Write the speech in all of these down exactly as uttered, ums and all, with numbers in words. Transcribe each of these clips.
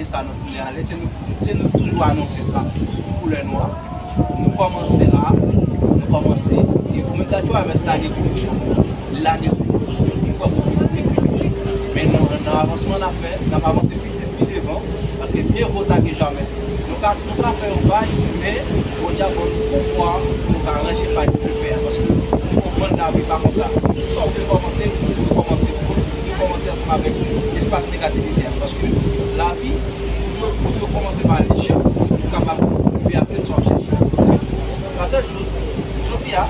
Sa nou vle ale, se nou, se nou toujou anonse sa. Koulè nwa. Nou kòmanse la, nou kòmanse. E Omega Traverse lage kou. Li lage kou. Li kwè pou kritike, kritike. Men nou, nan avansman n ap fè, n ap avanse pi, pi devan. Paske mieux vaut tard que jamais. Nou ka, nou ka fè yon vay, men Bondye ap ban nou pouvwa pou nou ka ranje fay nou te fè a. Paske nou konprann lavi pa konsa. Tout sa w vle kòmanse, ou vle kòmanse pou ou, ou vle kòmanse ansanm avèk espas negativite a. Paske lavi, ou dwe, ou dwe kòmanse pa al chèf pou w kapab rive atenn sa w ap chèche a. Paske, pasè, jodi a,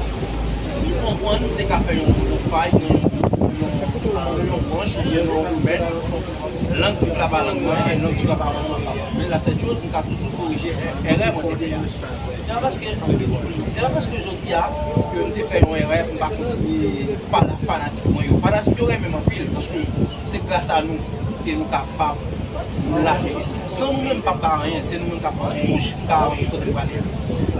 m konprann m te ka fè yon, yon fay nan yon, yon, yon branch oubyen nan yon domèn. Lang dik la pa lang mwen, lang dik la pa lang mwen. Men la sèl choz, m ka toujou korije è-, erè mwen te fè a. Se pa paske, se pa paske jodi a, ke m te fè yon erè, m pa kontinye pale ak fanatik mwen yo. Fanatik yo renmen m anpil, paske se gras a nou ke nou kapab la jodi a. San nou menm, m p ap ka anyen, se nou menm k ap pran wouch pou ka avanse kote nou prale a.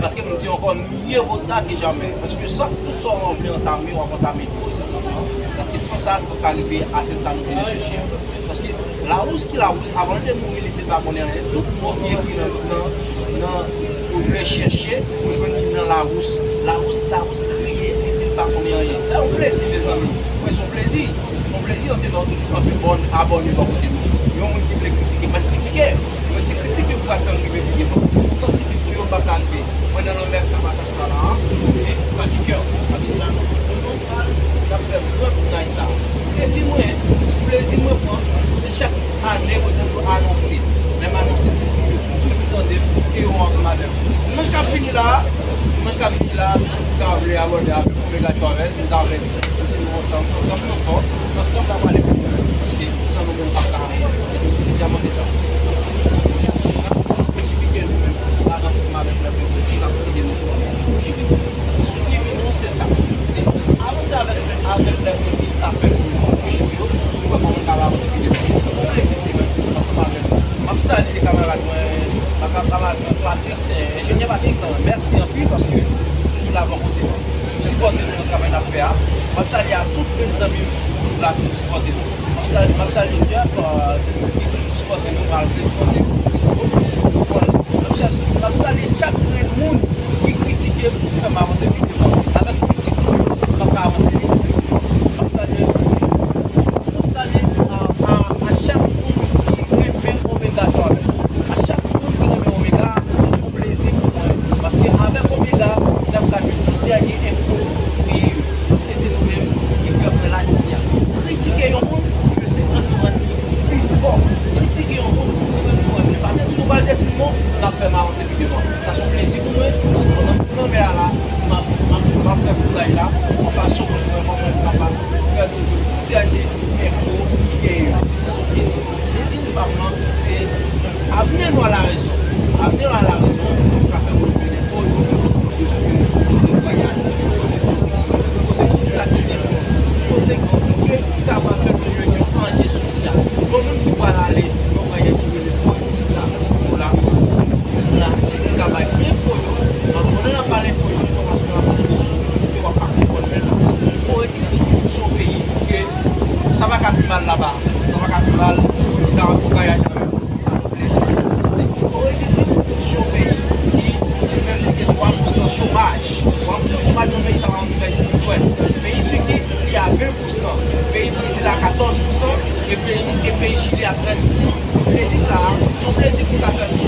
Paske m di ankò, mieux vaut tard que jamais. Paske sa, tout sa w vle antame, w ap antame pozitivman. Paske san sa, nou p ap ka rive atenn sa nou vle chèche a. Paske Lawous ki Lawous, avan l te mouri, li di l pa konnen anyen. Tout mo ki ekri nan, nan, nan, ou dwe chèche pou jwenn li nan Lawous. Lawous, Lawous kriye, li di l pa konnen anyen. Se yon plezi, mezanmi. Wi, se yon plezi. Se yon plezi, antretan, toujou kanpe bòn, abòne bò kote nou. Yon moun ki vle kritike, mèt kritike. Men se kritik yo ki pral fè m rive pi devan. San kritik nou yo, m p ap ka rive. Mwen nan lanmè k ap atas la la, e pa gen kè, m abite la nan yon faz, n ap fè gran tounaj sa. Plezi mwen, plezi mwen pran, se chak ane mwen toujou anonse. Lè m anonse, m toujou tande l, e yo ansanm avè m. Dimanch k ap vini la, dimanch k ap vini la, nou ta vle abòne avè m, Omega Travel, nou ta vle Kote nou ansanm, ansanm nou fò, ansanm n ap ale pi lwen, paske san nou menm n p ap ka anyen. E se tout li a mande sa. Sipike nou menm, avanse ansanm avèk lèpèp ki ap ede nou sou ki vini. Paske sou ki vini nou, se sa. Se avanse avèk, avèk lèpèp ki ap fè nou echwe yo, pou wè kòman n ka avanse pi devan. Se yon plezi pou mwen, ansanm avèk nou. M ap salye kamarad mwen, kamarad mwen Patrice, enjenyè Patrick, mèsi anpil paske toujou la bò kote nou. Pou sipòte nou nan travay n ap fè a. M ap salye a tout grenn zanmi m ki toujou la pou sipòte nou. M ap salye, m ap salye Jeff, euh, ki toujou sipòte nou malgre kote nou sipòte nou. M ap chèche, m ap salye chak grenn moun ki kritike m pou fè m avanse pi devan. Avèk kritik nou yo, m ap ka avanse pi devan. M ap salye, m ap salye a, a, a chak moun ki renmen Omega Travel. A chak moun ki renmen Omega, se yon plezi pou mwen. Paske avèk Omega, n ap ka jwenn tout dènye enfo ki genyen yo. Paske se nou menm ki fè mwen la jodi a. Kritike yon moun, men se rann nou rann li pi fò. Kritike yon moun, se rann nou rann li. Pa gen toujou pral detwi non, n ap fè m avanse pi devan. Sa se yon plezi pou mwen, paske pandan m sou lanmè a la, m ap, m ap, m ap fè kouraj la, yon fason pou mwen, mwen kapab fè toujou tout dènye enfo ki genyen yo. Sa se yon plezi. Plezi nou pa pran, se amener nous à la raison. Amener à la raison, sa fè moun vin enfo, yo vin sou de, sou de, sou de vwayaj, sou koze touris, sou koze tout sa ki gen pou, sou koze ke ki kapab fè nou jwenn yon anye sosyal. Yon moun ki pral ale, yon vwayaj ki rele Kore di Sid la, nou la, nou la, nou ka bay enfo yo, pandan n ap pale enfo yo, enfòmasyon yo ap vin sou, ke w ap pa konprann menm, paske Kore di Sid, se yon peyi ke sa pa ka pi mal laba, sa pa ka pi mal, ou ka, ou ka vwayaj avè m, sa fè plezi. Se Kore di Sid, se yon peyi ki, li menm, li gen twa pousan chomaj. Twa pousan chomaj nan peyi sa, pa yon nouvèl ki jwenn. Peyi Tiki, li a ven pousan. Peyi Brezil a katòz pousan. E peyi, e peyi Chili a trèz pousan. Plezi sa a, se yon plezi pou n ka fè pou